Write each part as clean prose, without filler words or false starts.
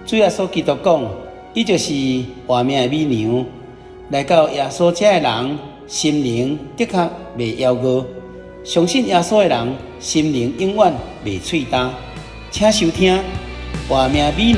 主耶穌基督講，伊就是活命的米糧。來到耶穌遮的人，心靈的確袂枵餓；相信耶穌的人，心靈永遠袂喙焦。請收聽《活命米糧》。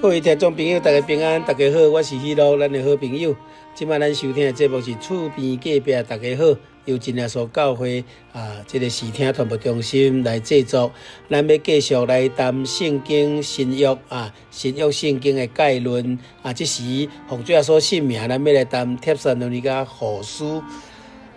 各位聽眾朋友，大家平安，大家好，我是喜樂，咱的好朋友。這擺咱收聽的節目是厝邊隔壁，大家好，由真耶穌教會啊，這個視聽傳播中心來製作。咱欲繼續來談聖經新約啊，新約聖經的概論啊。這時奉主耶穌聖名，咱欲來談帖撒羅尼迦後書。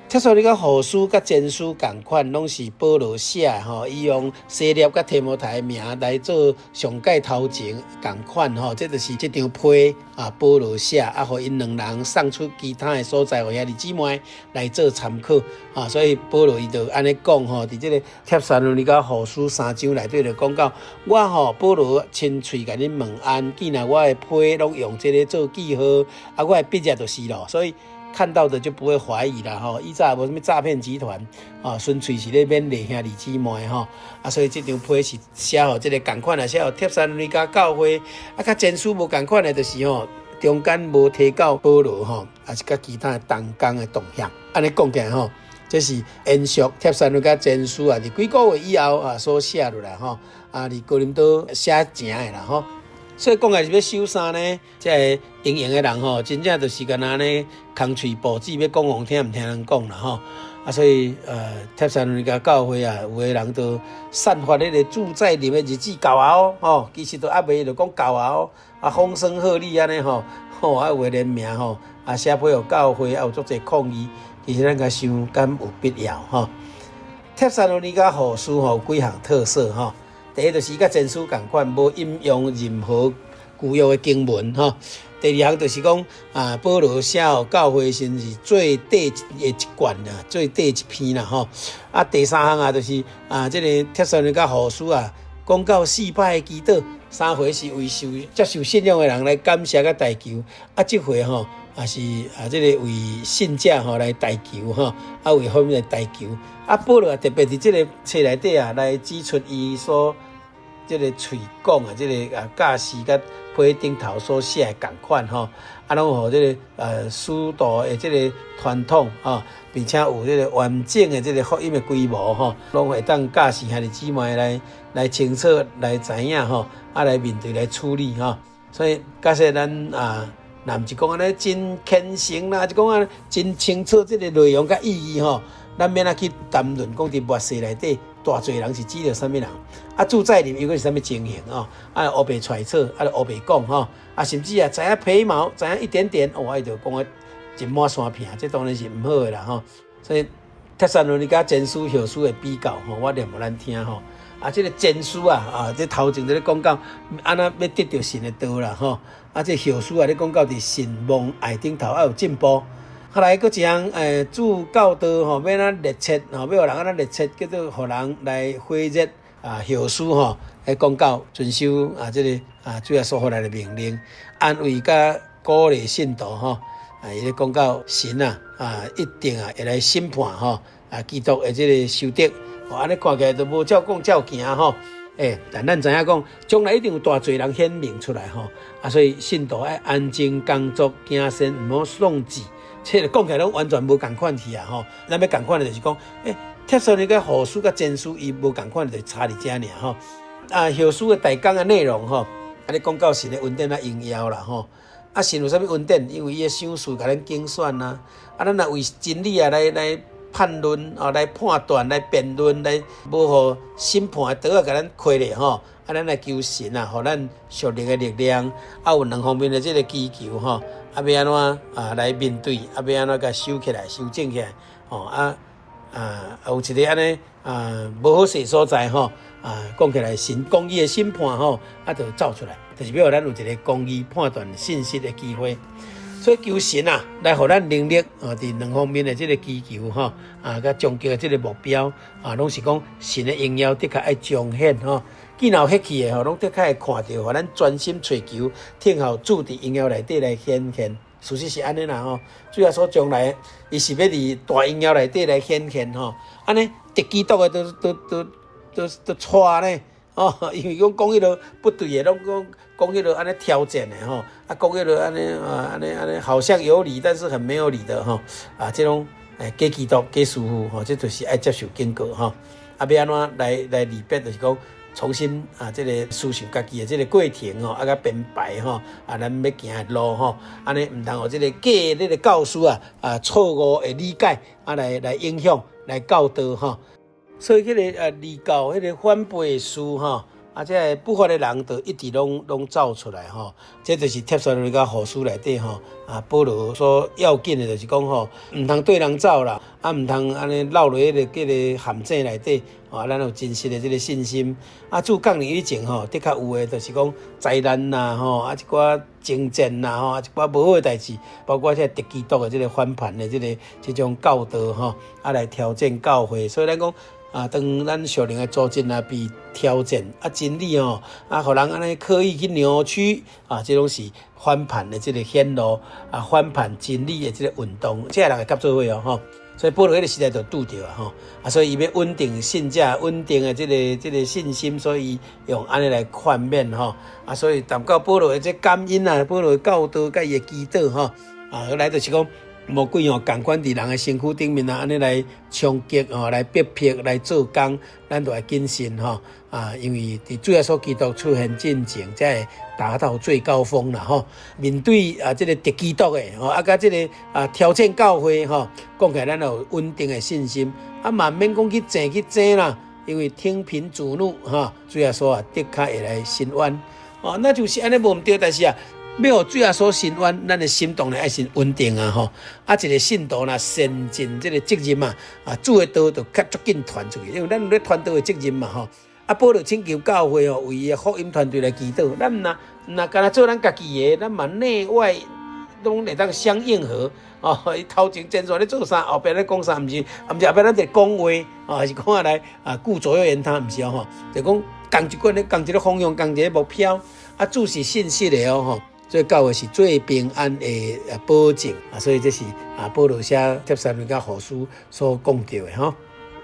帖撒羅尼迦後書佮前書仝款，攏是保羅寫的吼。伊用西勒佮提摩太的名來做上蓋頭前仝款吼。這就是這張批啊，保羅寫啊，予𪜶兩人送出其他的所在，予兄弟姊妹來做參考啊。所以保羅伊就按呢講吼，佇這个帖撒羅尼迦後書三章內底就講到，我吼保羅親喙共恁問安，既然我的批攏用這个做記號，啊，我的筆跡就是咯，所以。看到的就不會懷疑啦吼，以前無啥物詐騙集團啊，純粹是咧勉勵兄弟姊妹吼，啊，所以這張批是寫予這个仝款的，寫予帖撒羅尼迦教會，啊，佮前書無仝款的，就是吼中間無提到保羅吼，抑是佮其他的同工的動向，按呢講起來吼，這是延續帖撒羅尼迦前書啊，佇幾個月以後啊所寫落來吼，啊，佇哥林多寫成的啦吼。所以講來是欲收啥呢？這个營營的人吼，真正就是干焦呢，空喙布子欲講予人聽，毋聽人講啦吼。啊，所以帖撒羅尼迦教會啊，有的人就散發彼个主再臨的日子到啊哦，吼，其實都猶未就講到啊哦，啊風聲鶴唳按呢吼，吼啊有的聯名吼，啊寫批予教會，啊有足濟抗議，其實咱共想敢有必要吼？帖撒羅尼迦後書吼有幾項特色吼。第一就是伊佮前書仝款，無引用任何舊約的經文吼。第二項就是講啊，保羅寫予教會時是最底的一卷啦，最底一篇啦吼。啊，第三項啊，就是啊，這个帖撒羅尼迦後書啊，講到四擺的祈禱，三回是為受接受信仰的人來感謝佮代求，啊，這回吼也是啊，這个為信者吼來代求吼，啊，為啥物來代求？啊，保羅也特別佇這个冊內底啊，來指出伊所這个喙講的這个啊教示佮批頂頭所寫的仝款吼，啊，攏予這个使徒的這个傳統吼，並且有這个完整的這个福音的規模吼，攏會當教示兄弟姊妹來來清楚來知影吼，啊來面對來處理吼。所以假設咱啊，若毋是講按呢真虔誠啦，是講按呢真清楚這个內容佮意義吼，咱欲按怎去談論講佇末世內底大濟人是指著啥物人？啊，主再臨又閣是啥物情形哦？啊，烏白揣測，啊，烏白講吼，啊，甚至啊，知影皮毛，知影一點點，哦，伊就講啊一滿山坪，這當然是毋好的啦吼。所以帖撒羅尼迦前書後書的比較吼，我念予咱聽吼。啊，這个前書啊，啊，這頭前就咧講到按怎欲得著神的道啦吼。啊，這後書啊，咧講到佇信望愛頂頭愛有進步。後來閣一項，主教導吼，欲按怎熱切吼，欲予人按怎熱切，叫做予人來火熱啊，後書吼，咧講到遵守啊，這个啊，主耶穌予來的命令，安慰佮鼓勵信徒吼，啊，伊咧講到神啊，啊，一定啊會來審判吼，啊，基督的這个修德，哦，按呢看起來都無照講照行吼。欸，但咱知影講，將來一定有大濟人顯明出來吼，啊，所以信徒愛安靜工作，謹慎，毋好喪志。這个講起來攏完全無仝款去啊吼！咱欲仝款的就是講，欸，帖撒羅尼迦後書佮前書伊無仝款，就差佇遮爾吼。啊，後書的大綱的內容吼，啊，咧講到神的恩典啊榮耀啦吼。啊，神有啥物恩典？因為伊的賞賜共咱揀選啊。啊，咱若為真理啊來來判論啊，來判斷、來辯論、來無予審判的刀仔共咱開咧吼。啊，咱來求神啊，予咱屬靈的力量，啊，有兩方面的這个祈求吼。啊，欲按怎啊來面對？啊，欲按怎共收起來、修正起來？吼啊啊，有一个按呢啊，無好勢所在吼啊，講起來神公義的審判吼，啊，就走出來，就是欲予咱有一个公義判斷信息的機會。所以求神啊，來予咱能力啊，佇兩方面的這个祈求吼啊，佮終極的這个目標啊，攏是講神的榮耀的確愛彰顯吼。見有彼去的吼，攏的確會看著，予咱專心揣求，聽候主佇榮耀內底來顯現。事實是按呢啦吼，主耶穌將來伊是欲佇大榮耀內底來顯現吼，按呢敵基督的都都都都都掣呢，哦，因為講講彼落不對的，攏講講彼落按呢挑戰的吼，啊講彼落按呢啊按呢按呢好像有理，但是很沒有理的吼，啊這種假基督假師傅吼，這就是愛接受警告吼，啊欲按怎來來離別，就是講。重新啊，這个思想家己的這个過程吼，啊，佮編排吼，啊，咱欲行的路吼，按呢毋通予這个假的這个教師啊，啊，錯誤的理解啊，來來影響來教導吼。所以彼个異教彼个反背的師吼，啊，這个不法的人就一直攏攏走出來吼。這就是帖撒羅尼迦後書內底吼，啊，保羅所要緊的，就是講吼，毋通綴人走啦，啊，毋通按呢落入彼个彼个陷阱內底。啊，咱有真實的這个信心。啊，主降臨以前吼，的確有的，就是講災難啦，吼，啊，一寡爭戰啦，吼，啊，一寡無好的代誌，包括這个敵基督的這个反叛的這个這種教導吼，啊，來挑戰教會。所以咱講啊，當咱屬靈的組織啊被挑戰，啊，真理吼，啊，予人按呢刻意去扭曲，啊，這攏是反叛的這个顯露，啊，反叛真理的這个運動，這个人會合做伙哦，吼。所以保羅彼个時代就拄著啊，吼，啊，所以伊欲穩定信者，穩定的這个這个信心，所以用按呢來勸勉吼，啊，所以談到保羅的這感恩啊，保羅的教導佮伊的祈禱吼，啊，來就是講魔鬼吼，仝款佇人的身軀頂面啊，按呢來衝擊吼，來逼迫，來做工，咱就愛謹慎吼，啊，因為佇主耶穌基督出現進前，才會達到最高峰啦吼。面對啊，這个敵基督的吼，啊，佮這个啊挑戰教會吼，講起來咱有穩定的信心，啊，嘛毋免講去爭去爭啦，因為聽憑主怒吼，主耶穌啊，的確會來伸冤哦，那就是按呢無毋對，但是啊。欲予主耶穌伸冤，咱的心當然愛先穩定啊吼！啊，一个信徒若善盡這个責任啊，啊，主的道就較足緊傳出去，因為咱有咧傳道的責任嘛吼。啊，保羅請求教會哦，為伊的福音團隊來祈禱。咱毋若毋若干焦做咱家己的，咱嘛內外攏會當相應和哦。伊頭前前線咧做啥，後壁咧講啥，毋是，毋是後壁咱佇講話哦，還是講啊來啊顧左右言他，毋是哦吼。就講仝一款咧，仝一个方向，仝一个目標。啊，主是信實的哦吼。所以教會是最平安的保證啊，所以這是啊保羅寫帖撒羅尼迦後書所講著的吼。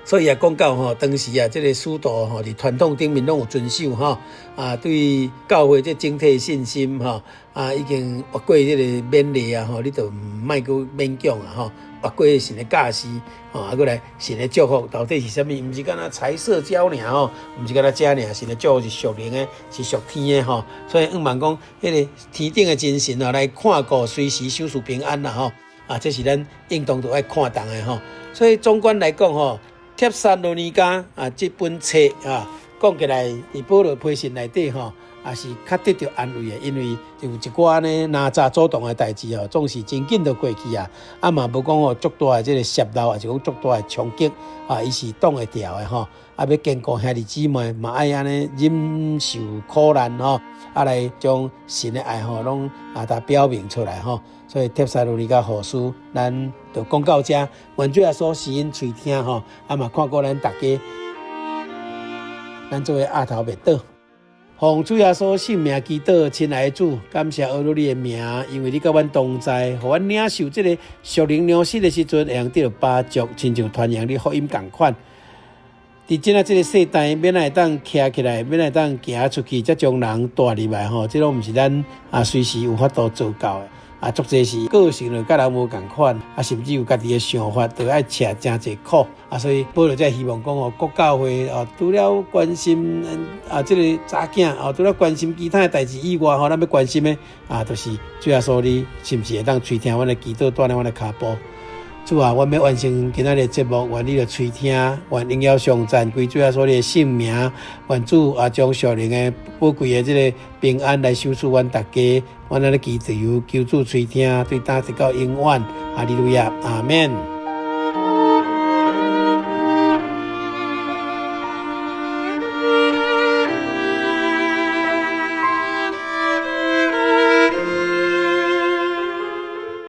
所以也講到吼，當時啊，這个使徒吼，佇傳統頂面攏有遵守吼，啊，對教會這整體信心吼，啊，已經越過這个勉勵啊吼，你就毋愛閣勉強啊吼，越過神的教示吼，啊，閣來神的祝福到底是啥物？毋是干焦財色交爾吼，毋是干焦這爾，神的祝福是屬靈的，是屬天的吼。所以向望講，彼个天頂的真神啊，來看顧，隨時賞賜平安啦吼。啊，這是咱應當都愛看重的吼。所以總觀來講吼，帖撒羅尼迦啊，這本冊啊，講起來，佇保羅批信內底吼，也是較得著安慰的，因為有一寡呢哪吒阻擋的代誌吼，總是真緊就過去啊，啊嘛無講吼足大的這个泄漏，抑是講足大的衝擊啊，伊是擋會牢的吼。啊，欲堅固兄弟姊妹，嘛愛按呢忍受苦難吼，啊來將神的愛吼攏啊共表明出來吼。所以帖撒羅尼迦後書，咱就講到這，願主耶穌施恩垂聽吼，啊嘛看顧咱逐家，咱做伙阿頭默禱。奉主耶穌聖名祈禱，親愛的主，感謝阿羅你的名，因為你佮阮同在，予阮領受這个屬靈糧食的時陣，會用得著飽足，親像傳揚你福音仝款。佇這仔這个世代，欲按怎會當徛起來，欲按怎會當行出去，才將人帶入來吼，這攏毋是咱啊隨時有法度做到的。啊，足濟是個性就佮人無仝款，啊，甚至有家己的想法，就愛吃誠濟苦。啊，所以保羅才希望講哦，各教會哦，除了關心啊這个查囝哦，除了關心其他的代誌以外，吼，咱欲關心的啊，就是主耶穌你是毋是會當垂聽阮的祈禱，帶領阮的跤步。主啊，阮欲完成今仔日的節目，願你著垂聽，願榮耀頌讚歸主耶穌你的聖名，願主啊將屬靈的寶貴的這个平安來賞賜阮逐家，阮按呢祈求，求主垂聽，對今直到永遠，哈利路亞，阿們。